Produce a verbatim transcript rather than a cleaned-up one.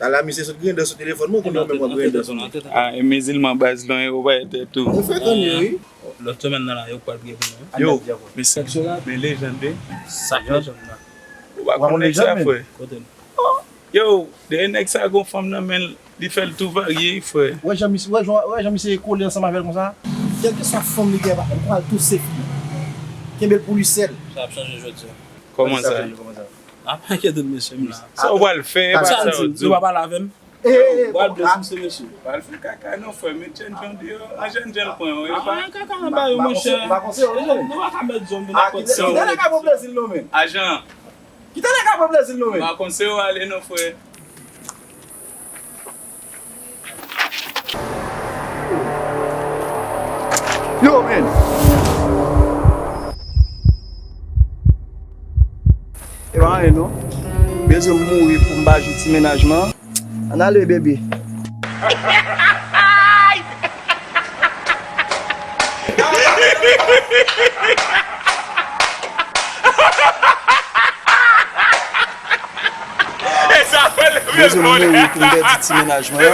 Ala misye sot griyen dan sou telefòn mwen, kounye a menm w ap griyen dan sou mwen. Ah, e mizilman baz lan yo bay tèt ou. Yo frekan yo, wi. Lòt semèn nan la, yo pral priye pou nou. Yo, mesye, men lejand de. Sa k lejand nan? Ou pa konn nèg sa, frè? Kote l? Yo, dèyè nèg sa gon fanm nan men l, li fè l tou varye, frè. Wè jan misye, wè jan, wè jan misye kole ansanm avè l konsa. Kèlkeswa fanm li gen, m pral touse fi. Kenbe l pou li sèl. Sa ap chanje jodi a. Kòman sa? Sa ap chanje, kòman sa? Ap enkyete mesye m la. Sa w pral fè, e pa sa yo di w. Ou pa pale avè m? Pral blese misye, mesye. Pral fè kaka non, frè, met jènjan deyò. An jènjan l pran yo, e pa. An kaka nan ba yo, monchè. Nou pa ka met zòn vin apòt sa. Kite nèg la pran plezi l non, men. Ajan. Kite nèg la pran plezi l non, men. Pa konn se yo ale non, frè. Yo, men. E pa anyen non. Bezwen m mouri pou m pa jwi ti mennaj mwen. Ann ale, bebe. Bezwen m mouri pou m pèdi ti mennaj mwen an.